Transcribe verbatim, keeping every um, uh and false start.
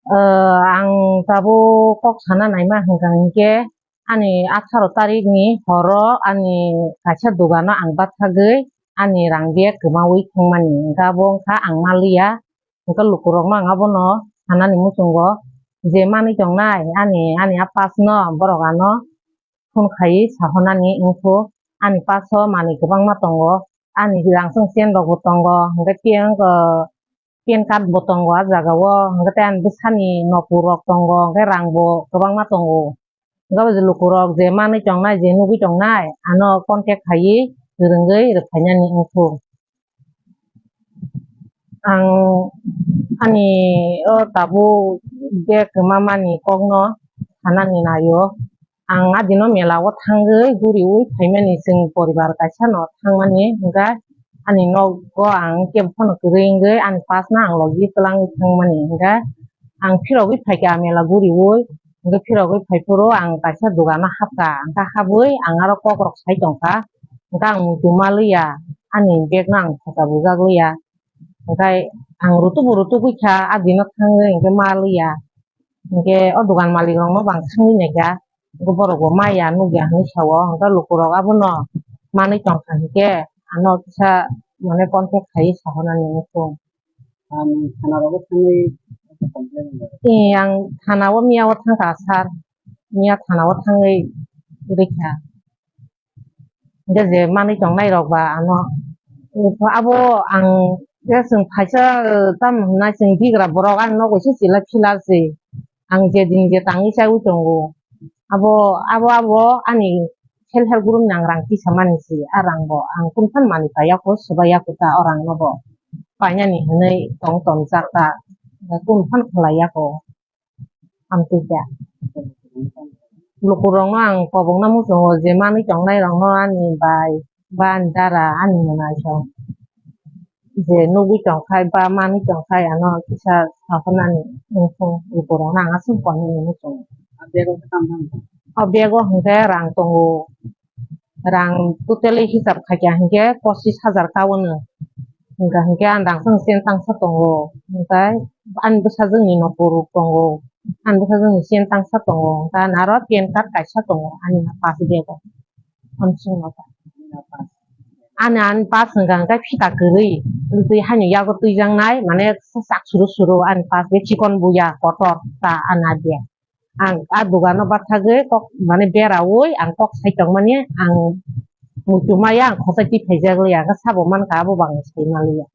Ah, ang tabuk kok sana naima hwnkha hinkhe, ani atharo tarikni horo ani kaisa dogano ang bathagwi ani rang bag kwmaui thangmani, hwnkhe abo wngkha ang maliya. Hwnkhe lukurokno ang abono sanani muchungo je manwi tongnai ani, ani a pass no borok ano phone khai sahornani wngkhu, ani pass o manwi kwbangma tongo, ani rang chwng chain rokbo tongo, hwnkhe tei ang, ah, pan card bo tongo ah jagao, hwnkhe tei ani bwsani nopung rok tongo, hwnkhe rang bo kwbangma tongo. Hwnkhe bo je lukurok je manwi tongnai, je nugwi tongnai, ano contact khaiwi, kwrwngwi rwphainani wngkhu. Ang ani o tabuk bag kwmamani kokno sanani naio. Ang adino mela o thangwi guriui phaimani, chwng poribar kaisa no thangmani, hwnkhe ani nogo ang kebo phano kwrwi wngwi ani pass no ang logi twlangwi thangmani, hwnkhe ang phirogwi phaikha mela guriui, hwnkhe phirogwi phaiphuru ang kaisa dogano hapkha, hwnkhe habwi ang aro kokrok sai tongkha, hwnkhe ang muitu maliya, ani bag no ang phacha bujak liya, hwnkhe ang rutubu rutugwi kha, adino thangwi hwnkhe maliya. Hwnkhe o dogan malik rokno bo ang swngwi naikha, hwnkhe borok bo maya nukya hinwi sao, hwnkhe lukurok abono manwi tongkha hinkhe ano kisa mane contact khaiwi sahornani wngkhu. Ang thana rogo thangwi complain rwdi. Ee, ang thana o miya o thangkha sir, miya thana o thangwi rikha. Hwnkhe je manwi tongnai rok ba ano, abo ang je chwng phaisa, eh, tamo hwnna chwng bigra borok ani nogo se chila phila se. Ang je din je tangwi chaiwi tongo. Abo, abo, abo ani self help group ni ang rang tisamani se. A rang bo ang kunu phano manwi paiya kho, swbaiya kho ta o rang no bo. Painani hwnwi tong tong jak ta. Kunu phano khlaiya kho. Amtwi kha. Lukurokno ang kobokna muchungo je manwi tongnairokno ani bai ba ani dara ani mwnaisong je nugwi tongkhai ba manwi tongkhai ano kisa sahornani wngthung lukurokno ang aswk koi hinwi muchungo. O bag o hwnkhe rang tongo. Rang totally hisab khaikha hinkhe pochis hajar kawono. Hwnkha hinkhe ang rang chwng sen tangsa tongo. Hwnkhe ani bwsajwkni nopung rok tongo. Ani bwsajwkni sen tangsa tongo. Hwnkhe ani aro pan card kaisa tongo ani pass bag o. Ani chwngno ta. Ani, ani pass hwnkha hinkhe phita kwrwi. Twi haino yago twijaknai mane sak suru suru ani pass bag chikon buya kotor ta ani adi. Ang a dogano bathagwi kok mane beraui ang kok sai tongmani ang muitu maya ang khosai twi phaijak liya khe sabo mankha abo bo ang sai manliya.